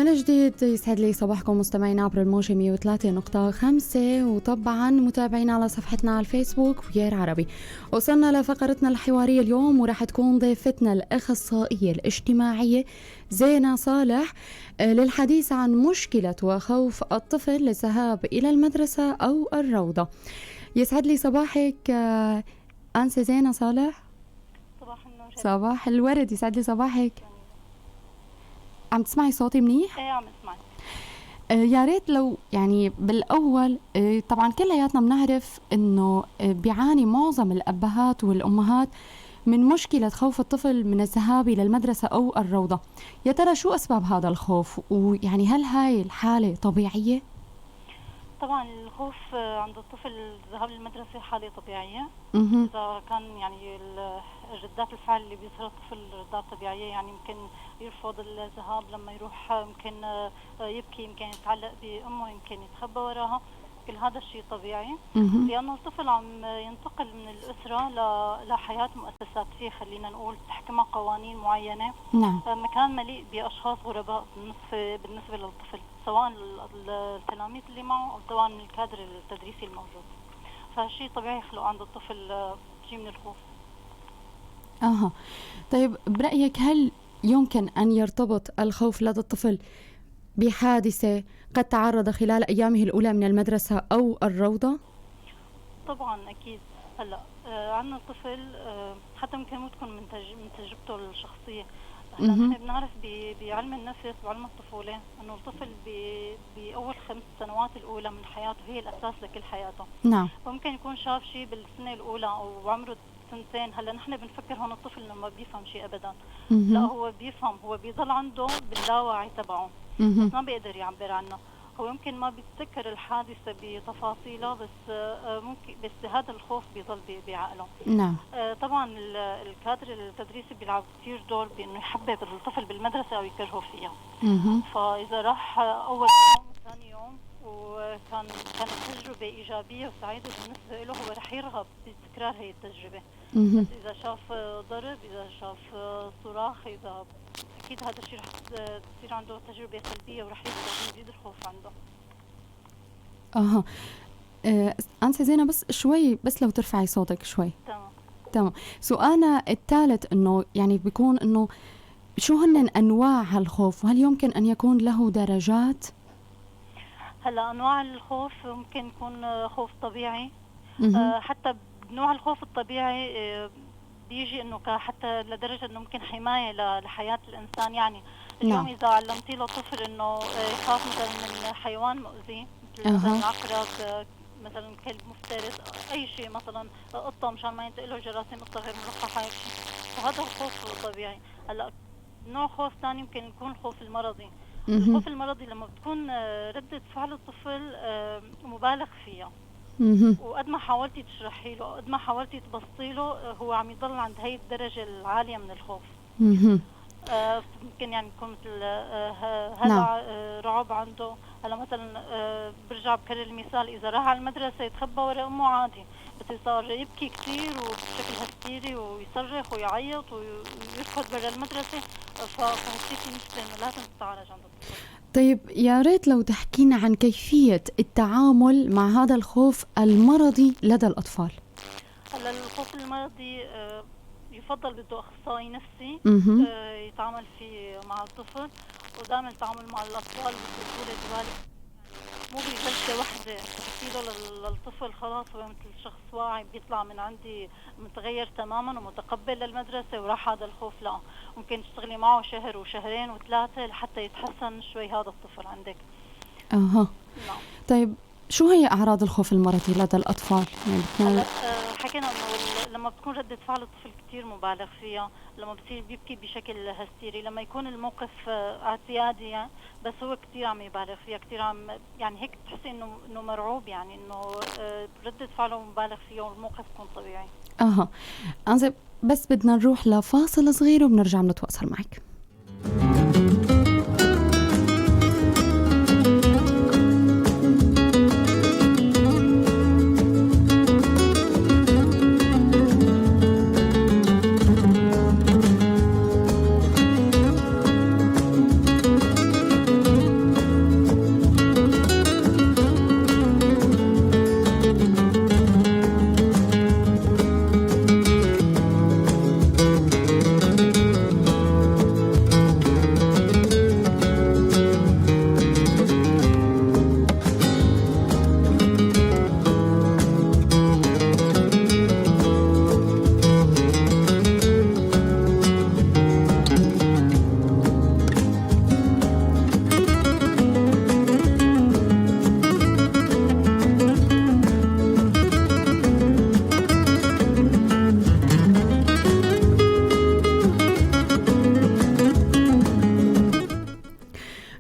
من جديد يسعد لي صباحكم مستمعينا عبر الموجة 103.5، وطبعا متابعينا على صفحتنا على الفيسبوك ويير عربي. وصلنا لفقرتنا الحوارية اليوم، وراح تكون ضيفتنا الأخصائية الاجتماعية زينة صالح للحديث عن مشكلة وخوف الطفل للذهاب إلى المدرسة أو الروضة. يسعد لي صباحك أنسة زينة صالح. صباح النور. صباح الورد، يسعد لي صباحك. عم تسمعي صوتي منيح؟ ايه عم اسمعك. يا ريت لو بالأول، طبعا كلياتنا بنعرف إنه بيعاني معظم الأبهات والأمهات من مشكلة خوف الطفل من الذهاب إلى المدرسة أو الروضة. يا ترى شو أسباب هذا الخوف؟ ويعني هل هاي الحالة طبيعية؟ طبعا الخوف عند الطفل الذهاب للمدرسة حالة طبيعية. إذا كان ردات الفعل اللي بيظهرها الطفل ردات طبيعية، يمكن يرفض الذهاب لما يروح، يمكن يبكي، يمكن يتعلق بأمه، يمكن يتخبى وراها، كل هذا الشيء طبيعي. لأنه الطفل عم ينتقل من الأسرة لحياة مؤسساتية، خلينا نقول تحكمها قوانين معينة. مكان مليء بأشخاص غرباء بالنسبة للطفل، سواء التلاميذ اللي معه أو سواء من الكادر التدريسي الموجود. فشيء طبيعي يخلق عند الطفل شيء من الخوف. طيب برأيك هل يمكن أن يرتبط الخوف لدى الطفل بحادثة قد تعرض خلال أيامه الأولى من المدرسة أو الروضة؟ طبعا أكيد. هلأ عندنا الطفل حتى ممكن مو تكون من تجربته الشخصية. هلأ نحن بنعرف بعلم النفس وعلم الطفولة إنه الطفل بأول 5 سنوات الأولى من حياته هي الأساس لكل حياته. ممكن يكون شاف شيء بالسنة الأولى أو عمره سنتين. هلأ نحن بنفكر هون الطفل إنه ما بيفهم شيء أبداً. لا، هو بيفهم، هو بيضل عنده باللاوعي تبعه، بس ما بيقدر يعبر عنه. هو يمكن ما بيتذكر الحادثة بتفاصيلها، ممكن، بس هذا الخوف بيضل بعقله. طبعاً الكادر التدريسي بيلعب كثير دور بإنه يحبب الطفل بالمدرسة أو يكرهه فيها. فإذا راح أول يوم وثاني يوم وكان كانت تجربة إيجابية وسعيدة بالنسبة له، هو رح يرغب بتكرار هي التجربة. بس إذا شاف ضرب، إذا شاف صراخ، إذا أكيد هذا الشيء رح تصير عنده تجربة سلبية ورح يزيد الخوف عنده. أنسة زينة، بس شوي، بس لو ترفعي صوتك شوي. تمام. تمام. سؤالنا الثالث إنه بيكون إنه شو هن أنواع هالخوف، وهل يمكن أن يكون له درجات؟ هلا أنواع الخوف ممكن يكون خوف طبيعي. حتى نوع الخوف الطبيعي بيجي إنه حتى لدرجة إنه ممكن حماية لحياة الإنسان. اليوم إذا علمتي له طفل إنه يخاف مثلاً من حيوان مؤذي، مثل مثلاً عقرب، مثلاً كلب مفترس، أي شيء، مثلاً قطة مشان ما ينتقله جراثيم قطة غير ملقحة، هيك شيء، فهذا الخوف طبيعي. هلا نوع خوف ثاني يمكن يكون الخوف المرضي. الخوف المرضي لما بتكون ردة فعل الطفل مبالغ فيها. وقد ما حاولتي تشرحي له، قد ما حاولتي تبسطي له، هو عم يضل عند هي الدرجة العالية من الخوف. ممكن يكون مثل هلع، رعب عنده. هلا مثلا، برجع بكرر المثال، إذا راح على المدرسة يتخبى ورا أمه عادي، بس صار يبكي كثير وبشكل هستيري ويصرخ ويعيط ويركض برا المدرسة، فهالشيء في مشكلة إنه لازم تتعالج عند الطفل. طيب يا ريت لو تحكينا عن كيفية التعامل مع هذا الخوف المرضي لدى الأطفال. هلا الخوف المرضي يفضل بده أخصائي نفسي، يتعامل فيه مع الطفل، ودائما التعامل مع الأطفال بطولة بال، مو بجلسة واحدة تحكي له للطفل خلاص هو مثل شخص واعي بيطلع من عندي متغير تماما ومتقبل للمدرسة وراح هذا الخوف. لا، ممكن تشتغلي معه شهر وشهرين وثلاثة لحتى يتحسن شوي هذا الطفل عندك. طيب شو هي أعراض الخوف المرضي لدى الأطفال؟ بتكون هلا، حكينا إنه لما بتكون ردة فعل الطفل كتير مبالغ فيها، لما بصير بيبكي بشكل هستيري، لما يكون الموقف اعتيادي بس هو كتير عم يبالغ فيها، كتير عم هيك بتحسي إنه مرعوب، إنه ردة فعله مبالغ فيها والموقف يكون طبيعي. أنزل، بس بدنا نروح لفاصل صغير وبنرجع بنتواصل معك.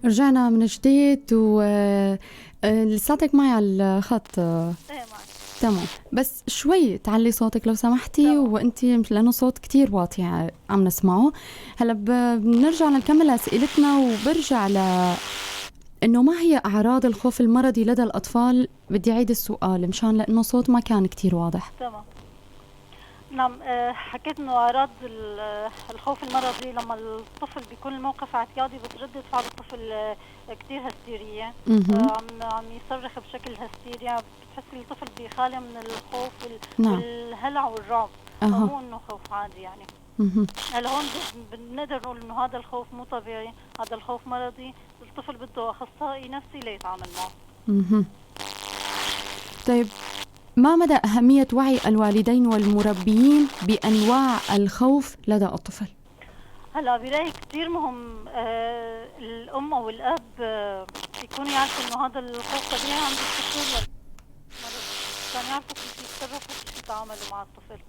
رجعنا من جديد و لساتك معي على الخط؟ ايه معك. تمام، بس شوي تعلي صوتك لو سمحتي. تمام. وانت لانه صوت كتير واطي عم نسمعه. هلا بنرجع لنكمل اسئلتنا، وبرجع ل انه ما هي اعراض الخوف المرضي لدى الاطفال؟ بدي اعيد السؤال مشان لانه صوت ما كان كتير واضح. تمام، نعم. حكيت انه اعراض الخوف المرضي لما الطفل بيكون الموقف اعتيادي، بس ردة فعل الطفل كثير هستيريه، عم يصرخ بشكل هستيري، بتحسي الطفل بخالي من الخوف والهلع والرعب. مو انه خوف عادي يعني. هلا هون بنقدر نقول انه هذا الخوف مو طبيعي، هذا الخوف مرضي، الطفل بده اخصائي نفسي ليتعامل معه. طيب، ما مدى أهمية وعي الوالدين والمربيين بأنواع الخوف لدى الطفل؟ هلا برأيي كثير مهم الأم أو الأب يكونوا يعرفوا إنه هذا الخوف طبيعي عند الطفل ولا مرض، عشان يعرفوا كيف يتصرفوا وكيف يتعاملوا مع الطفل.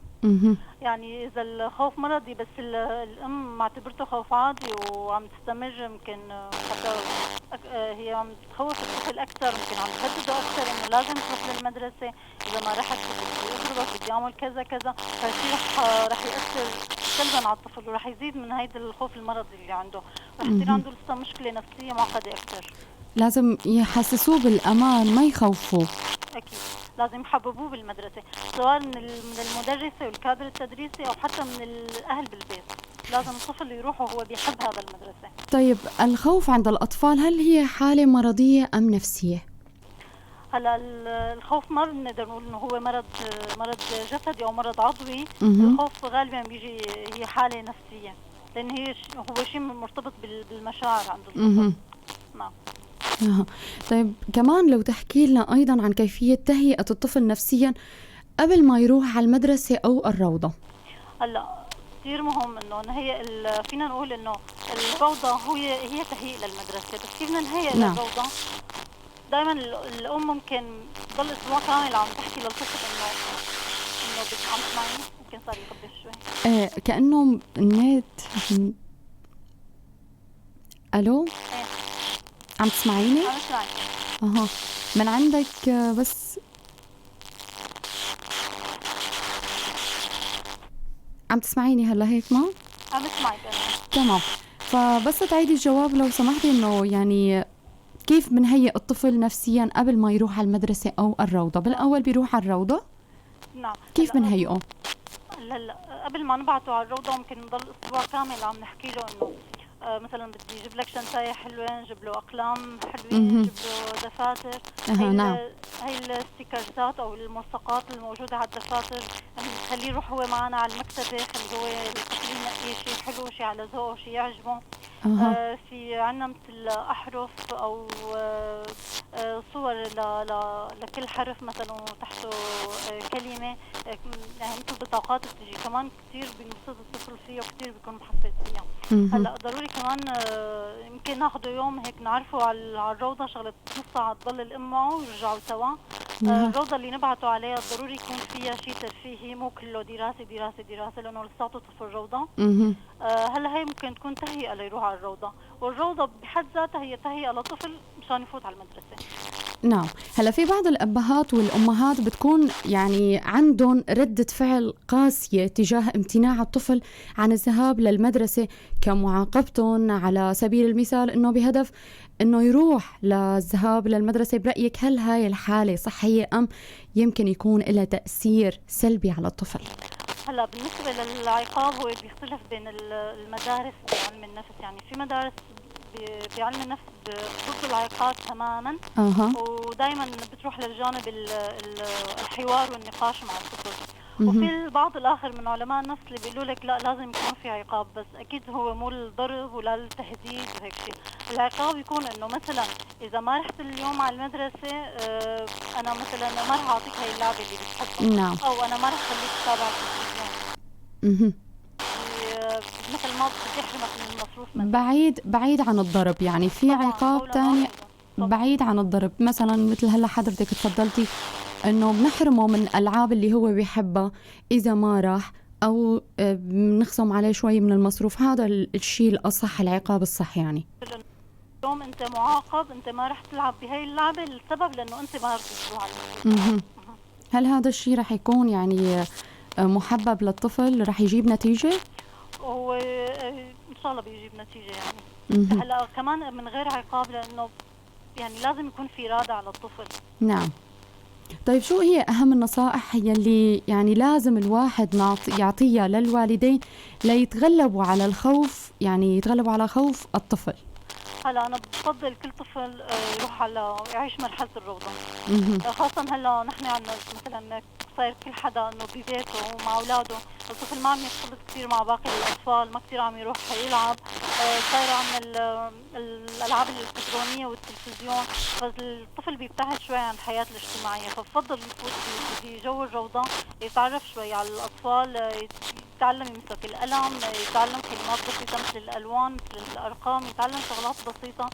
يعني إذا الخوف مرضي بس الأم معتبرته خوف عادي وعم تستمر، يمكن حتى هي عم تخوف الطفل أكثر، يمكن عم تهدده أكثر إنه لازم تروح للمدرسة، إذا ما رحت بدي أضربك، بدي أعمل كذا كذا، فهالشيء رح يأثر سلبا على الطفل ورح يزيد من هيدا الخوف المرضي اللي عنده، رح يصير عنده لسه مشكلة نفسية معقدة أكثر. لازم يحسسوه بالأمان، ما يخوفوه. أكيد لازم يحببوه بالمدرسة، سواء من المدرسة والكادر التدريسي أو حتى من الأهل بالبيت، لازم الطفل يروح وهو بيحب هذا المدرسة. طيب، الخوف عند الأطفال هل هي حالة مرضية أم نفسية؟ هلا الخوف ما بنقدر نقول إنه هو مرض جسدي أو مرض عضوي. الخوف غالبا بيجي هي حالة نفسية، لأن هو شيء مرتبط بالمشاعر عند الطفل. نعم. طيب، كمان لو تحكي لنا أيضا عن كيفية تهيئة الطفل نفسيا قبل ما يروح على المدرسة أو الروضة. هلا كثير مهم إنه نهيئ فينا نقول إنه الروضة هي تهيئ للمدرسة، بس كيف بدنا نهيئ للروضة؟ دايماً الأم ممكن تضل أسبوع كامل عم تحكي للطفل إنه عم تسمعيني؟ يمكن صار يخبي شوي. إيه، كأنه النت. ألو؟ إيه. عم تسمعيني؟ عم اسمعك. من عندك بس عم تسمعيني هلا هيك ما؟ عم اسمعك أنا. تمام، فبس تعيدي الجواب لو سمحتي، إنه كيف بنهيئ الطفل نفسياً قبل ما يروح على المدرسة أو الروضة؟ بالأول بيروح على الروضة؟ نعم. كيف بنهيئه؟ لا، قبل ما نبعته على الروضة ممكن نضل أسبوع كامل عم نحكي له إنه مثلاً بدي أجيب لك شنطاية حلوة، نجيب له أقلام حلوين، نجيب له دفاتر. هاي الستيكرزات أو الملصقات الموجودة على الدفاتر، خليه يروح هو معنا على المكتبة، خليه هو ينقي شيء حلو، شيء على ذوقه، شيء يعجبه. في عنا مثل أحرف أو، صور لكل حرف مثلاً وتحته، كلمة، مثل بطاقات بتجي كمان كتير بينبسط الطفل فيها وكتير بيكون محفز فيها. هلا ضروري كمان، يمكن ناخده يوم هيك نعرفه على الروضة، شغلة نص ساعة تضل الأم معه ويرجعوا سوا. الروضة اللي نبعته عليها ضروري يكون فيها شيء ترفيهي، مو كله دراسة دراسة دراسة، لأنه لساته طفل روضة. هلا هي ممكن تكون تهيئة ليروح على الروضة، والروضة بحد ذاتها هي تهيئة لطفل مشان يفوت على المدرسة. نعم. هلا في بعض الأبهات والأمهات بتكون عندهم ردة فعل قاسية تجاه امتناع الطفل عن الذهاب للمدرسة كمعاقبتهم، على سبيل المثال إنه بهدف إنه يروح للذهاب للمدرسة. برأيك هل هاي الحالة صحية أم يمكن يكون لها تأثير سلبي على الطفل؟ هلا بالنسبة للعقاب هو بيختلف بين المدارس بعلم النفس، في مدارس بعلم النفس ضد العقاب تماما. ودايما بتروح للجانب الحوار والنقاش مع الطفل. وفي البعض الآخر من علماء النفس اللي بيقولوا لك لا لازم يكون في عقاب، بس أكيد هو مو الضرب ولا التهديد وهيك شيء. العقاب يكون إنه مثلا إذا ما رحت اليوم على المدرسة، أنا مثلا ما رح أعطيك هاي اللعبة اللي بتحبها. أو أنا ما رح أخليك تتابع التلفزيون. مثل ما بدي أحرمك من المصروف مثلاً. بعيد عن الضرب، في طبعاً، عقاب أولى تاني واحدة. طبعاً. بعيد عن الضرب، مثلاً مثل هلا حضرتك تفضلتي إنه بنحرمه من الألعاب اللي هو بيحبها إذا ما راح، أو، بنخصم عليه شوي من المصروف. هذا الشيء الأصح، العقاب الصح. اليوم أنت معاقب، أنت ما رح تلعب بهي اللعبة، السبب لأنه أنت ما رح تروح على المدرسة. هل هذا الشيء رح يكون يعني محبب للطفل، رح يجيب نتيجة؟ هو إن شاء الله بيجيب نتيجة يعني. هلا كمان من غير عقاب، لأنه يعني لازم يكون في إرادة على الطفل. نعم. طيب شو هي أهم النصائح يلي يعني لازم الواحد يعطيها للوالدين ليتغلبوا على الخوف، يعني يتغلبوا على خوف الطفل؟ هلا أنا بفضل كل طفل يروح على يعيش مرحلة الروضة. خاصة هلا نحن عندنا مثلا صاير كل حدا إنه ببيته ومع أولاده، الطفل ما عم يختلط كثير مع باقي الأطفال، ما كثير عم يروح يلعب، صاير عم الألعاب الإلكترونية والتلفزيون، فالطفل بيبتعد شوي عن الحياة الاجتماعية. فبفضل يفوت بجو الروضة، يتعرف شوي على الأطفال، يتعلم يمسك القلم، يتعلم كلمات بسيطة مثل الألوان، مثل الأرقام، يتعلم شغلات بسيطة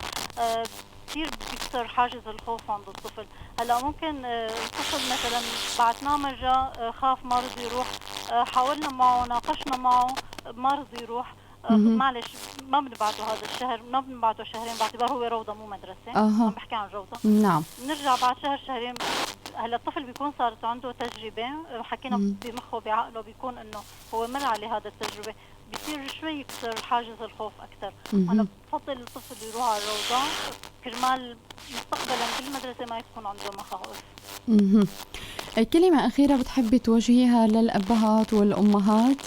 كثير بيكسر حاجز الخوف عند الطفل. هلا ممكن الطفل مثلا بعتناه مرة خاف ما رضي يروح، حاولنا معه، ناقشنا معه، ما رضي يروح، معلش ما بنبعته هذا الشهر، ما بنبعته شهرين، باعتبار هو روضة مو مدرسة. عم بحكي عن روضة. نعم. بنرجع بعد شهر شهرين. هلا الطفل بيكون صارت عنده تجربة، حكينا بمخه بعقله بيكون انه هو مر عليه هذا التجربة، بيصير شوي يكسر حاجز الخوف أكثر. أنا بفضل الطفل يروح على الروضة كرمال مستقبلا بالمدرسة ما يكون عنده مخاوف. كلمة أخيرة بتحبي توجهيها للأبهات والأمهات؟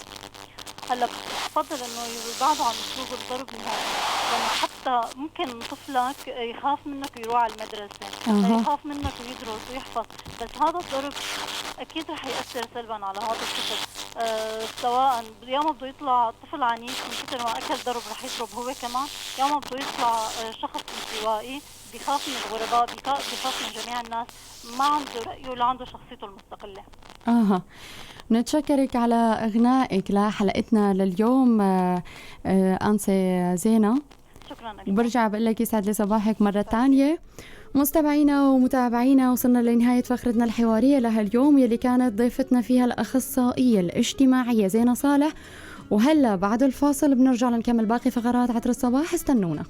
هلا بفضل إنه يبعدوا عن أسلوب الضرب نهائي، لأنه حتى ممكن طفلك يخاف منك ويروح على المدرسة، يخاف منك ويدرس ويحفظ، بس هذا الضرب أكيد رح يأثر سلبا على هذا الطفل. سواء يوم بده يطلع طفل عنيف من كثر ما أكل ضرب رح يضرب هو كمان، يوم بده يطلع شخص انطوائي بيخاف من الغرباء، بيخاف من جميع الناس، ما عنده رأيه ولا عنده شخصيته المستقلة. نتشكرك على إغنائك لحلقتنا لليوم أنسة زينة. شكرا لك. وبرجع بقول لك يسعد لي صباحك مرة ثانية. مستمعينا ومتابعينا، وصلنا لنهاية فقرتنا الحوارية لهاليوم يلي كانت ضيفتنا فيها الأخصائية الاجتماعية زينة صالح. وهلا بعد الفاصل بنرجع لنكمل باقي فقرات عطر الصباح، استنونا.